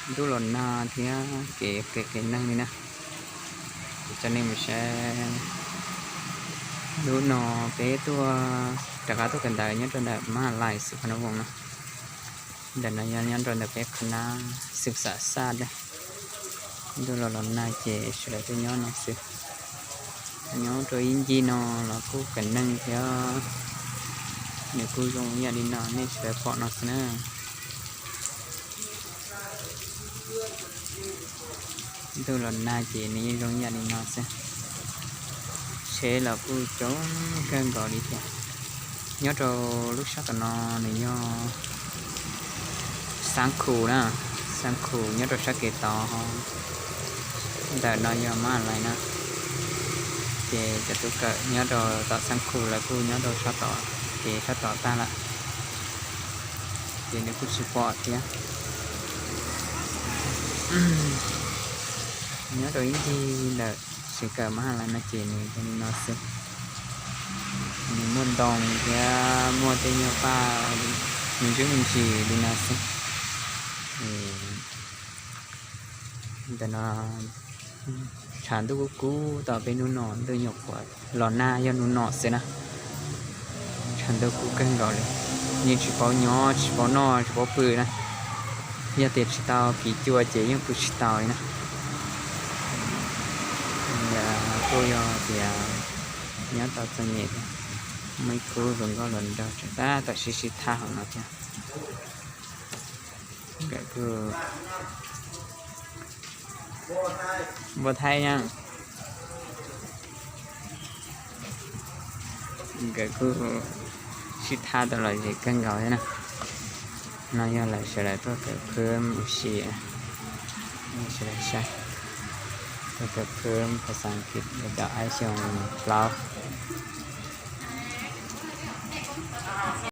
Ntuj los nag thiab kev qias qias neeg li na. Ces coj nej mus saib, hnub no peb tuaj, rov qab tuaj kawm ntawv nyob rau ntawm Mab Lais xwb qhov no voos no. Ntawm no yog nyob rau ntawm peb qhov nab xwb xam xaj dab. Ntuj los los nag ces sawv daws tuaj nyob no xwb. Nyob rau ib ncig no los kuj qias neeg thiab, nws kuj zoo ib yam li no nej sawv daws pom no xwb na. Ntuj los nag ces nws yeej zoo ib yam li no xwb. Tsheb los kuj coob kawg nkaus li thiab. Nyob rau lub sab tom no nws yog Xab Khu na, Xab Khu nyob rau sab kev tod. Ntawm no yog Mab Lais na. Ces cov tub kawm nyob rau tom Xab Khu lawv kuj nyob rau sab tod, kev sab tod tag lawm, ces nws kuj tsis pom thiab. Nyob rau ib ncig ntawm tsev kawm Mab Lais no ces nws zoo li no xwb. Nws muaj ntoo thiab muaj tej nyuag paj me ntsuj me ntsis li no xwb. Ntawm no tshav ntuj kub kub tau peb hnub no, ntuj nyuam qhuav los nag yog hnub no xwb na. Tshav ntuj kub kawg nkaus li, yeej tsis paub nyob tsis paub noj tsis paub pw na. Yog tias tsis tau kiv cua ces yeej pw tsis tau li na. Kuj yog tias nyob tau txom nyem thiab, muaj ib khub hluas nkauj hluas nraug tseem tab tom sib sib thab hauv no thiab. Nkawd kuj npua thaij na, nkawd kuj sib thab tau lom zem kawg nkaus thiab na. No yog lawv sawv daws tuaj kawm phwb ua si, sawv daws saib, tuaj kawm phwb phas xas Askiv cov ib xyoos plaub.